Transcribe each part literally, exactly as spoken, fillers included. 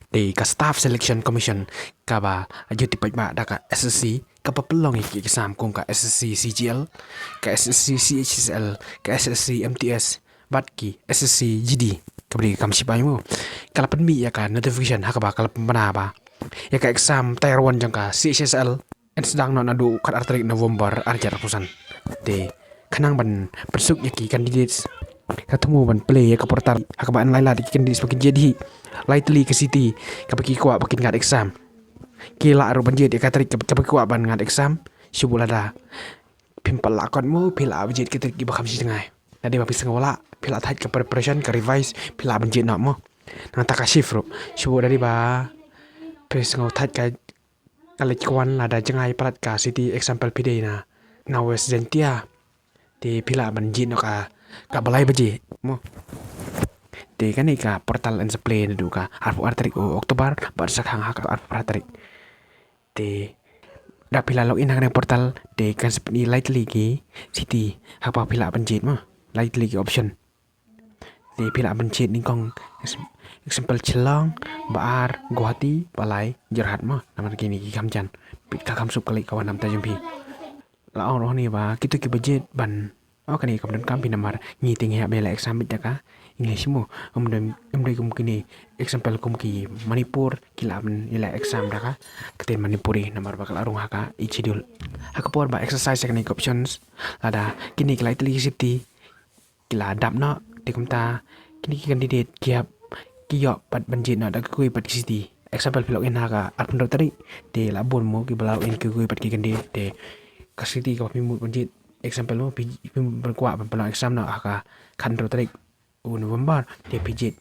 Te ka Staff Selection Commission kaba ju tip paidbah da ka S S C kaba pynlong ïa ki exam kum ka S S C C G L, ka S S C C H S L, ka S S C M T S bad ki S S C G D, kaba dei ka kam sipai mo. Ka la pynmih ïa ka notification ha kaba ka la pynbna ba ïa ka exam tier one jong ka C H S L yn sdang noh naduh khatar tarik November arhajar arphew san. Te khnang ban pynsuk ïa ki candidates, ka thmu ban plie ïa ka portal ha kaba yn lai lad ïa ki candidates ba kin jied hi. Lai tylli ka city kaba ki kwah ba kin ngat exam. Ki lah ruh ban jied ïa ka tarik kaba, kaba ki kwah ban ngat exam. Shu buh lada phim pat lah kot mo, phi lah ban jied ka tarik kiba kham shi jngai. Lada ba phi sngewlah, phi lah thait ka preparation, ka revise, phi lah ban jied noh mo. Nangta ka shift ruh, shu buh lada ba phi sngewthait ka ka leit kwah lada jngai palat ka city, example phi dei na, na West Jaintia, te phi lah ban jied noh ka, kaba lai baje mo. Te kane ka portal yn sa plie naduh ka arphew ar tarik u October bad sa khang ha ka arphew phra tarik. Te da phi la log in ha kane ka portal, te kan sa pyni lai tylli ki city ha kaba phi lah ban jied mo, lai tylli ki option. Te phi lah ban jied nyngkong, example Shillong, ba ar Guwahati, ba lai Jorhat mo. Namar kine ki kham jan, phi ka kham suk ka leit ka wan namta jong phi. La ong ruh ne ba kito kiba jied ban, oh, kane kam donkam phi namar ngi te ngi hap ban ïaleh exam beit da ka English mo. Ym dei, ym dei kum kine, example kum ki Manipur, ki lah ban ïaleh exam da ka ktien Manipuri namar ba ka la rung ha ka Eighth Schedule. Ha ka por ba exercise ïa kine ki options, lada kine ki lai tylli ki city ki la dap noh, te kumta kine ki candidate ki hap, ki ïoh pat ban jied noh da kiwei pat ki city. Example phi log in ha ka arphew hynriew tarik, te la bun mo kiba la log in kiwei pat ki candidate, te ka city kaba phi mut ban jied, example mo phi, phi mut ban kwah ban pynlong exam noh ha ka khathynriew tarik u November, te phi jied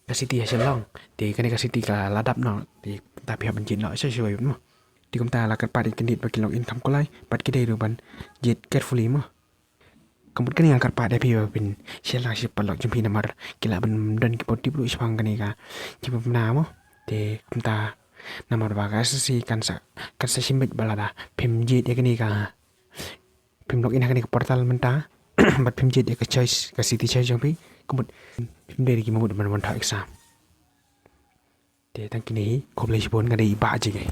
ka city ha Shillong, te kane ka city ka la dap noh, te kumta phi hap ban jied noh shuwa shuwa mo. Te kumta la kyrpad ïa ki candidate ba ki log in kham kulai bad ki dei ruh ban jied carefully mo. Ka mut kane nga kyrpad ïa phi ba phin share lang sha ki paralok jong phi namar ki lah ban don kiba tip ruh shaphang kane ka jingpynbna mo. Te kumta namar ba ka S S C kan sa, kan sa shim beit ba lada phim jied ïa kane ka, phim log in ha kane ka portal mynta bad phim jied ïa ka choice, ka city choice jong phi, ka mut phim dei ruh ki mut ban wan thoh exam. Te tang kine hi, khublei shibun, nga dei i Bah Jingei.